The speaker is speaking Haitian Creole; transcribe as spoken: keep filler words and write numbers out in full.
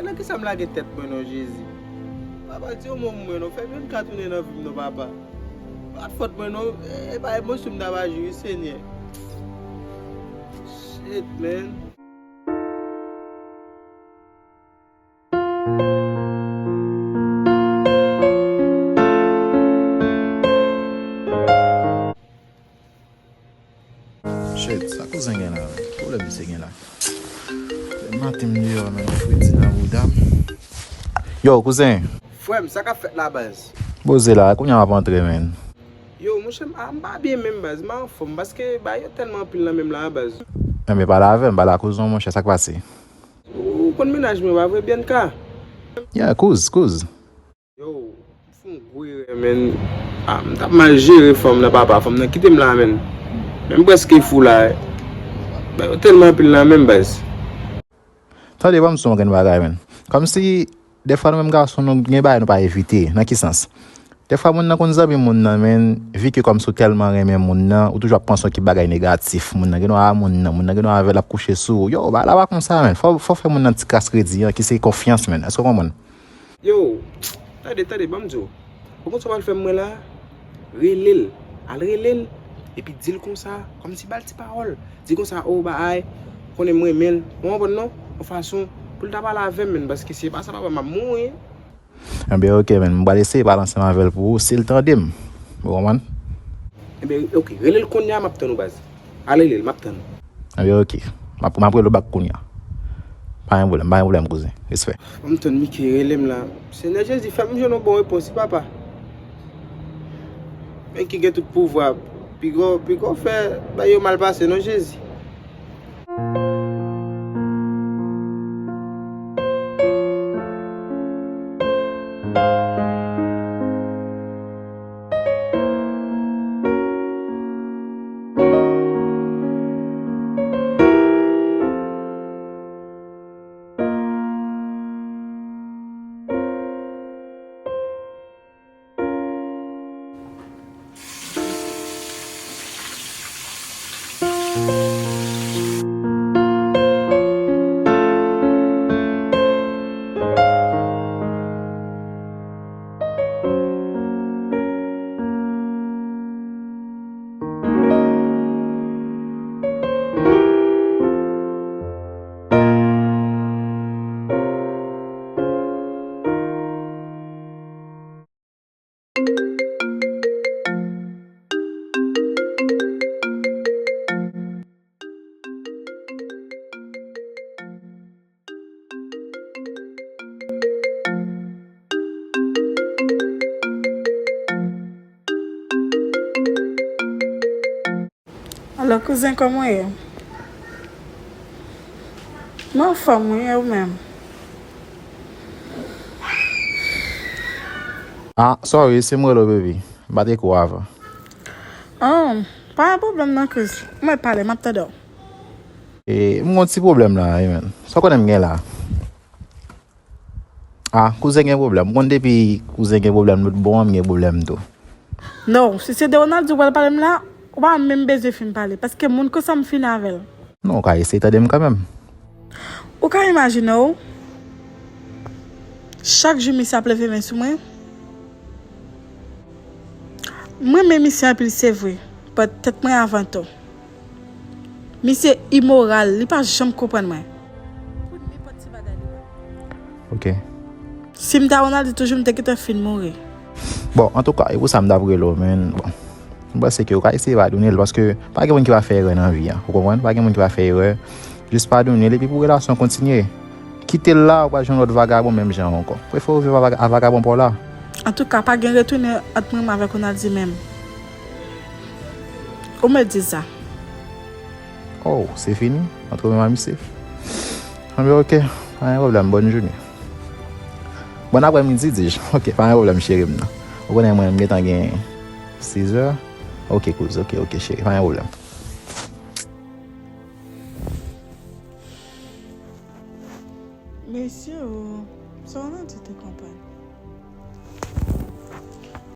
Nan kisa m lage tèt mwen non, Jezi? Papa, di yon mo pou mwen non, fè Bianca tounen nan vi m non, papa. Pa t fòt mwen non, e pa emosyon m t ap aji wi, Senyè. Shit, man. Shit, sa kouzen gen la, menm? Ki pwoblèm misye gen la? Lè maten m deyò, menm fredi nan bouda m. Yo, kouzen. Frè m, sa k ap fèt la, baz? Poze la, kounye a m ap antre, menm. Yo, monchè, m, a, m pa byen menm, baz, m pa anfòm, paske bagay yo tèlman anpil nan men m la, baz. Enben, pale avè m, pale a kouzen w, monchè, sa k pase? Ou konn mennaj mwen, pa vre, Bianca? Yeah, kouz, kouz. Yo, m fè yon gwo erè, menm. A, m t ap mal jere fanm nan, papa, fanm nan kite m la, menm. Men m prèske fou la. Bagay yo tèlman anpil nan men m, baz. Tande, ban m di w yon grenn bagay, menm. Kòmsi, dèfwa nou menm gason, nou gen bagay nou pa evite. Nan ki sans? Dèfwa moun nan konn zanmi moun nan, menm, vi ke kòmsi w tèlman renmen moun nan, ou toujou ap panse yon ki bagay negatif. Moun nan gen dwa a moun nan, moun nan gen dwa avè l ap kouche sou ou. Yo, bagay la pa konsa, menm. Fò, fò w fè moun nan ti kras kredi an, ki se konfyans, menm. Èske w konprann? Yo, tande, tande, ban m di w. Ou konn sa w pral fè mwen la? Rele l. Al rele l. Epi di l konsa, kòmsi ba l ti pawòl. Di konsa, o, ba ay, konnen m renmen l. Ou konprann non? Yon fason pou l ta pale avè m, menm, paske si se pa sa, papa, m ap mouri. Enben, oke, menm. M pral eseye pale ansanm avè l pou ou, si l tande m. Ou konprann? Enben, oke, rele l kounye a, m ap tann ou, baz. Al rele l, m ap tann ou. Enben, oke. M ap, m ap rele w bak kounye a. Pa gen pwoblèm, pa gen pwoblèm, kouzen. Respè. Ban m tann Mickey rele m la. Senyè Jezi, fè m jwenn yon bon repons, wi, papa. Men ki gen tout pouvwa. Piga w, piga w fè bagay yo mal pase, non, Jezi. Alò, kouzen, kòman w ye? Mwen anfòm, wi, e ou menm? Ah, sorry, se m rele w, baby. M pa t ekri w avan. Oh, pa gen pwoblèm non, Chris. Ou mèt pale, m ap tande w. E, m gon ti pwoblèm la, wi, menm. Sa w konnen m gen la? Ah, kouzen gen pwoblèm. M konn depi kouzen gen pwoblèm, lòt bò an m gen pwoblèm tou. Non, si se de Ronaldo w pral pale m la, ou pa menm bezwen fin pale, paske moun konsa m fini avè l. Non, ou ka eseye tande m kanmenm. Ou ka imajine w, chak jou misye ap leve men sou mwen. M renmen misye anpil, se vre, but tèt mwen avan tou. Misye imoral, li pa janm konprann mwen. Pou nenpòt ti bagay li pa. Ok. Si m ta Ronaldo toujou, m te gentan fin mouri. Bon, antouka, e pou sa m t ap rele w, men, bon. M panse ke ou ka eseye padone l, paske pa gen moun ki pa fè erè nan vi a. Ou konprann? Pa gen moun ki pa fè erè. Jis padone l, epi pou relasyon an kontinye. Kite l la, ou pral jwenn lòt vagabon menm jan ankò. Prefere w viv a vaga-, a vagabon pa w la. Antouka, pa gen retounen ant mwen menm avèk Ronaldo menm. Ou mèt di sa. Oh, se fini? Ant ou menm a misye? Anben, ok. Pa gen pwoblèm. Bòn jounen. Bòn aprèmidi, di j. Ok, pa gen pwoblèm, cheri m nan. Ou konnen mwen, m gentan gen sizè. Ok, kouz. Ok, ok, cheri. Pa gen pwoblèm. Mesye o, sa w nan di te konprann.